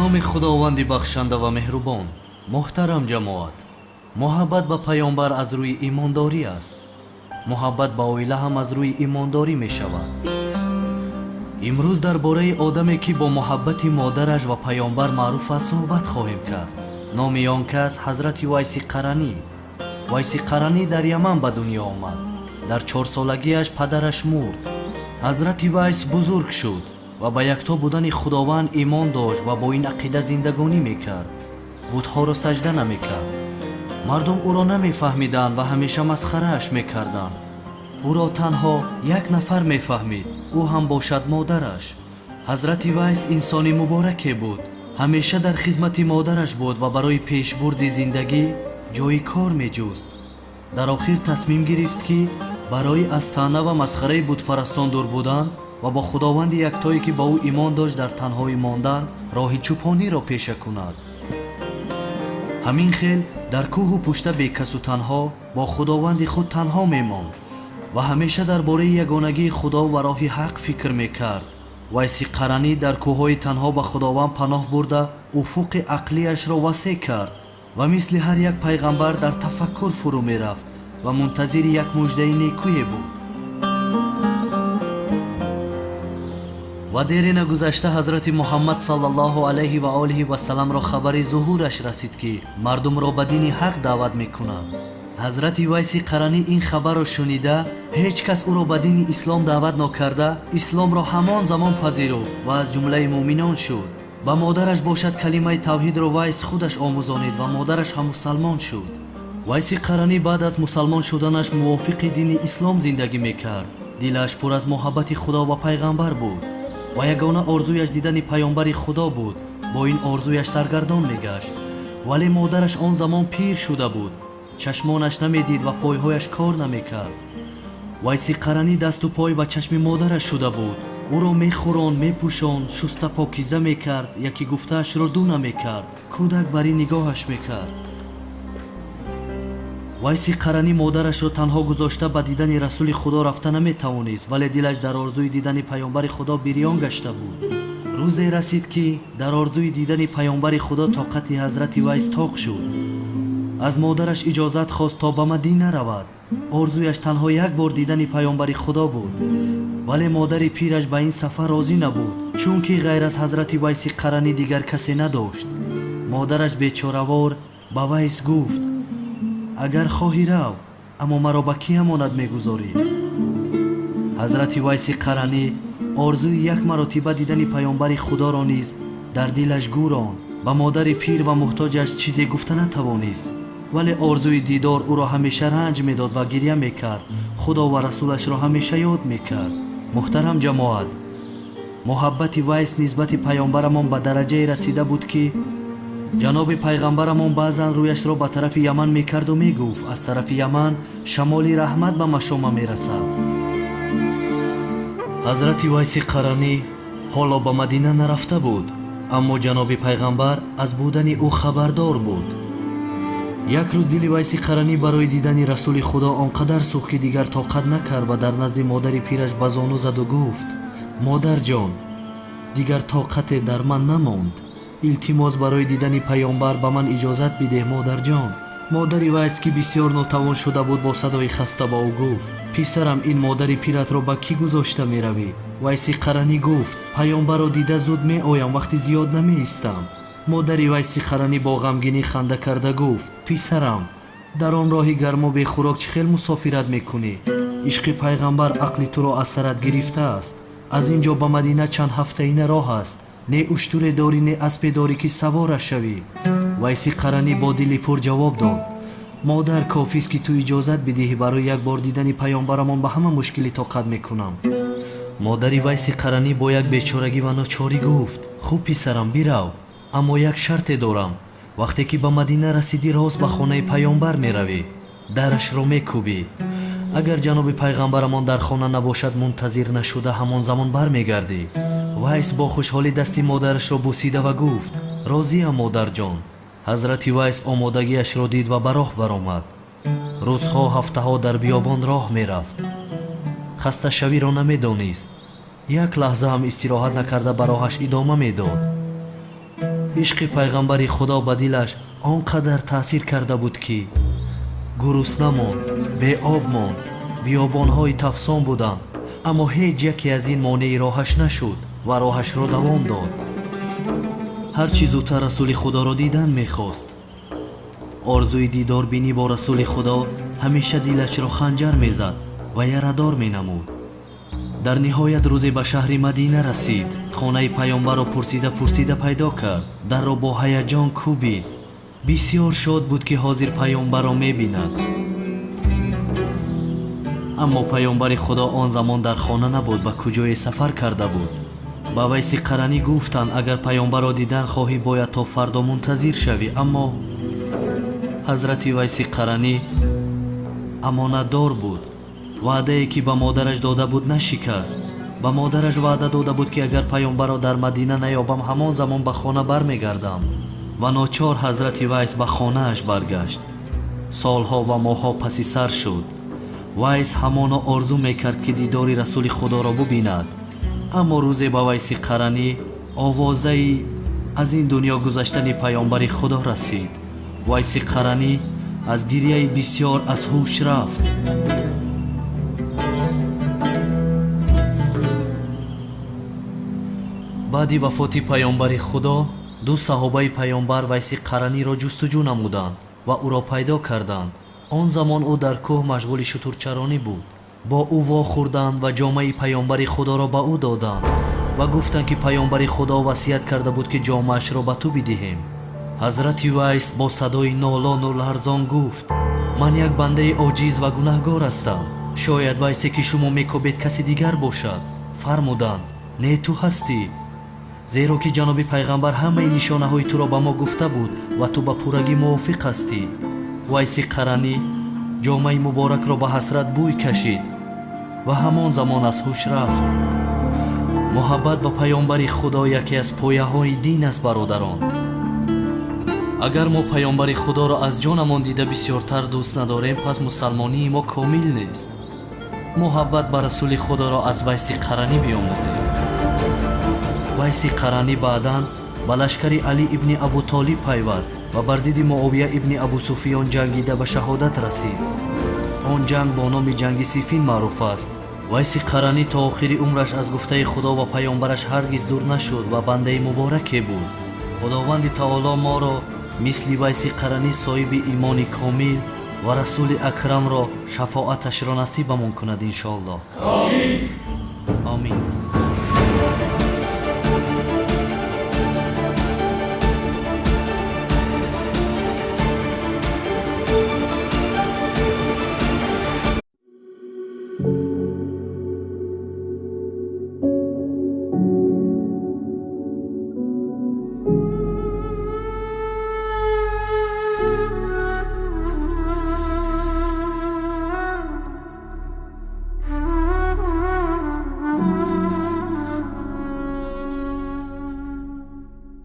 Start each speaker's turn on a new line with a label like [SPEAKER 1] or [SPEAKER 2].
[SPEAKER 1] Номи Худованди бахшанда ва меҳрубон. Муҳтарам ҷамоат, муҳаббат ба паёмбар аз рӯи имондорӣ аст. Муҳаббат ба оила ҳам аз рӯи имондорӣ мешавад. Имрӯз дар бораи одаме, ки бо муҳаббати модараш ва паёмбар маъруф аст, суҳбат хоҳем кард. Номи он кас ҳазрати Вайси Қаранӣ. Вайси Қаранӣ дар Яман ба дунё омад. Дар 4-солагиаш падараш мурд. Ҳазрати Вайс бузург шуд ва ба якто будани Худованд имон дошт ва бо ин ақида зиндагонӣ мекард. Бутҳоро саҷда намекард. Мардум ӯро намефаҳмиданд ва ҳамеша масхарааш мекарданд. Ӯро танҳо як нафар мефаҳмид, ӯ ҳам бошад модараш. Ҳазрати Вайс инсони мубораке буд. Ҳамеша дар хизмати модараш буд ва барои пешбурди зиндагӣ ҷои кор меҷуст. Дар охир тасмим гирифт, ки барои аз таъна ва масхараи бутпарастон дур будан ва бо Худованди яктое, ки ба ӯ имон дошт, дар танҳоӣ мондан роҳи чӯпониро пеша кунад. Ҳамин хел дар кӯҳу пушта бекасу танҳо бо Худованди худ танҳо мемонд ва ҳамеша дар бораи ягонагии Худо ва роҳи ҳақ фикр мекард. Вайси Қаранӣ дар кӯҳҳои танҳо ба Худованд паноҳ бурда, уфуқи ақлияшро васеъ кард ва мисли ҳар як пайғамбар дар тафаккур фурӯ мерафт ва мунтазири як муждаи некӯе буд. Ва дере нагузашта ҳазрати Муҳаммад саллаллоҳу алайҳи ва олиҳи васалламро хабари зуҳураш расид, ки мардумро ба дини ҳақ даъват мекунад. Ҳазрати Вайси Қаранӣ ин хабарро шунида, ҳеҷ кас ӯро ба дини ислом даъват нокарда, исломро ҳамон замон пазируфт ва аз ҷумлаи муъминон шуд. Ба модараш бошад калимаи тавҳидро Вайс худаш омӯзонид ва модараш ҳам мусалмон шуд. Вайси Қаранӣ баъд аз мусалмон шуданаш мувофиқи дини ислом зиндагӣ мекард. Дилаш пур аз муҳаббати Худо ва пайғамбар буд ва ягона орзуяш дидани паёмбари Худо буд. Бо ин орзуяш саргардон мегашт. Вале модараш он замон пир шуда буд, чашмонаш намедид ва пойҳояш кор намекард. Вайси Қаранӣ дасту пой ва чашми модараш шуда буд. Ӯро мехӯронд, мепӯшонд, шуста покиза мекард, яки гуфтаашро ду намекард. Кӯдак бар ин нигоҳаш мекард. Вайси Қаранӣ модарашро танҳо гузошта ба дидани расули Худо рафта наметавонист, вале дилаш дар орзуи дидани паёмбари Худо бирён гашта буд. Рӯзе расид, ки дар орзуи дидани паёмбари Худо тоқати ҳазрати Вайс тоқ шуд. Аз модараш иҷозат хост то ба Мадина равад. Орзуяш танҳо як бор дидани паёмбари Худо буд. Вале модари пираш ба ин сафар розӣ набуд, чунки ғайр аз ҳазрати Вайси Қаранӣ дигар касе надошт. Модараш бечоравор ба Вайс гуфт: агар хоҳӣ рав, аммо маро ба кӣ амонат мегузорӣ? Ҳазрати Вайси Қаранӣ орзуи як маротиба дидани паёмбари Худоро низ дар дилаш гӯронд. Ба модари пир ва муҳтоҷаш чизе гуфта натавонист, вале орзуи дидор ӯро ҳамеша ранҷ медод ва гирья мекард. Худо ва расулашро ҳамеша ёд мекард. Муҳтарам ҷамоат, муҳаббати Вайс нисбати паёмбарамон ба дараҷае расида буд, ки ҷаноби пайғамбарамон баъзан рӯяшро ба тарафи Яман мекарду мегуфт: аз тарафи Яман шамоли раҳмат ба машома мерасад. Ҳазрати Вайси Қаранӣ ҳоло ба Мадина нарафта буд, аммо ҷаноби пайғамбар аз будани ӯ хабардор буд. Як рӯз дили Вайси Қаранӣ барои дидани расули Худо он қадар сӯхт, ки дигар тоқат накард ва дар назди модари пираш ба зону заду гуфт: модарҷон, дигар тоқате дар ман намонд. Илтимос, барои дидани паёмбар ба ман иҷозат бидеҳ, модарҷон. Модари Вайс, ки бисёр нотавон шуда буд, бо садои хаста ба ӯ гуфт: писарам, ин модари пиратро ба кӣ гузошта меравӣ? Вайси Қаранӣ гуфт: паёмбарро дида зуд меоям, вақти зиёд намеистам. Модари Вайси Қаранӣ бо ғамгинӣ ханда карда гуфт: писарам, дар он роҳи гармо бехӯрок чӣ хел мусофират мекунӣ? Ишқи пайғамбар ақли туро аз сарат гирифтааст. Аз ин ҷо ба Мадина чанд ҳафтаина роҳ аст. Не уштуре дорӣ, не аспе дорӣ, ки савораш шавӣ. Вайси Қаранӣ бо дили пур ҷавоб дод: модар, кофист, ки ту иҷозат бидиҳӣ, барои як бор дидани паёмбарамон ба ҳама мушкилӣ тоқат мекунам. Модари Вайси Қаранӣ бо як бечорагӣ ва ночорӣ гуфт: хуб писарам, бирав, аммо як шарте дорам. Вақте ки ба Мадина расидӣ, рост ба хонаи паёмбар меравӣ, дарашро мекӯбӣ. Агар ҷаноби пайғамбарамон дар хона набошад, мунтазир нашуда ҳамон замон бармегардӣ. Вайс бо хушҳолӣ дасти модарашро бусида ва гуфт: розиям, модарҷон. Ҳазрати Вайс омодагиашро дид ва ба роҳ баромад. Рӯзҳо, ҳафтаҳо дар биёбон роҳ мерафт. Хасташавиро намедонист. Як лаҳза ҳам истироҳат накарда ба роҳаш идома медод. Ишқи пайғамбари Худо ба дилаш он қадар таъсир карда буд, ки гурусна монд, беоб монд, биёбонҳои тафсон буданд, аммо ҳеҷ яке аз ин монеи роҳаш нашуд ва роҳашро давом дод. Ҳар чӣ зудтар Расули Худоро дидан мехост. Орзуи дидорбинӣ бо Расули Худо ҳамеша дилашро ханҷар мезад ва ярадор менамуд. Дар ниҳоят рӯзе ба шаҳри Мадина расид. Хонаи паёмбарро пурсида пурсида пайдо кард. Дарро бо ҳаяҷон кӯбид. Бисёр шод буд, ки ҳозир паёмбарро мебинад. Аммо паёмбари Худо он замон дар хона набуд, ба куҷое сафар карда буд. Ба Вайси Қаранӣ гуфтанд, агар паёмбарро дидан хоҳӣ, бояд то фардо мунтазир шавӣ. Аммо ҳазрати Вайси Қаранӣ амонатдор буд. Ваъдае, ки ба модараш дода буд, нашикаст. Ба модараш ваъда дода буд, ки агар паёмбарро дар Мадина наёбам, ҳамон замон ба хона бармегардам. Ва ночор ҳазрати Вайс ба хонааш баргашт. Солҳо ва моҳҳо паси сар шуд. Вайс ҳамоно орзу мекард, ки дидори Расули Худоро бубинад. Аммо рӯзе ба Вайси Қаранӣ овозаи аз ин дунё гузаштани паёмбари Худо расид. Вайси Қаранӣ аз гирияи бисёр аз ҳуш рафт. Баъди вафоти паёмбари Худо ду саҳобаи паёмбар Вайси Қараниро ҷустуҷӯ намуданд ва ӯро пайдо карданд. Он замон ӯ дар кӯҳ машғули шутурчаронӣ буд. Бо ӯ вохӯрданд ва ҷомаи паёмбари Худоро ба ӯ доданд ва гуфтанд, ки паёмбари Худо васият карда буд, ки ҷомаашро ба ту бидиҳем. Ҳазрати Вайс бо садои нолону ларзон гуфт: ман як бандаи оҷиз ва гунаҳгор ҳастам. Шояд Вайсе, ки шумо мекобед, каси дигар бошад. Фармуданд: не, ту ҳастӣ, зеро ки ҷаноби пайғамбар ҳамаи нишонаҳои туро ба мо гуфта буд ва ту ба пуррагӣ мувофиқ ҳастӣ. Вайси Қаранӣ ҷомаи муборакро ба ҳасрат бӯй кашид ва ҳамон замон аз ҳуш рафт. Муҳаббат ба паёмбари Худо яке аз пояҳои дин аст, бародарон. Агар мо паёмбари Худоро аз ҷонамон дида бисёртар дӯст надорем, пас мусалмонии мо комил нест. Муҳаббат ба Расули Худоро аз Вайси Қаранӣ биомӯзед. Вайси Қаранӣ баъдан ба лашкари Алӣ ибни Абу Толиб пайваст ва бар зидди Муовия ибни Абу Суфиён ҷангида ба шаҳодат расид. Он ҷанг бо номи ҷанги Сифин маъруф аст. Вайси Қаранӣ то охири умраш аз гуфтаи Худо ва паёмбараш ҳаргиз дур нашуд ва бандаи мубораке буд. Худованди таоло моро мисли Вайси Қаранӣ соҳиби имони комил ва Расули Акрамро шафоаташро насибамон кунад, иншоаллоҳ. Омин. Омин.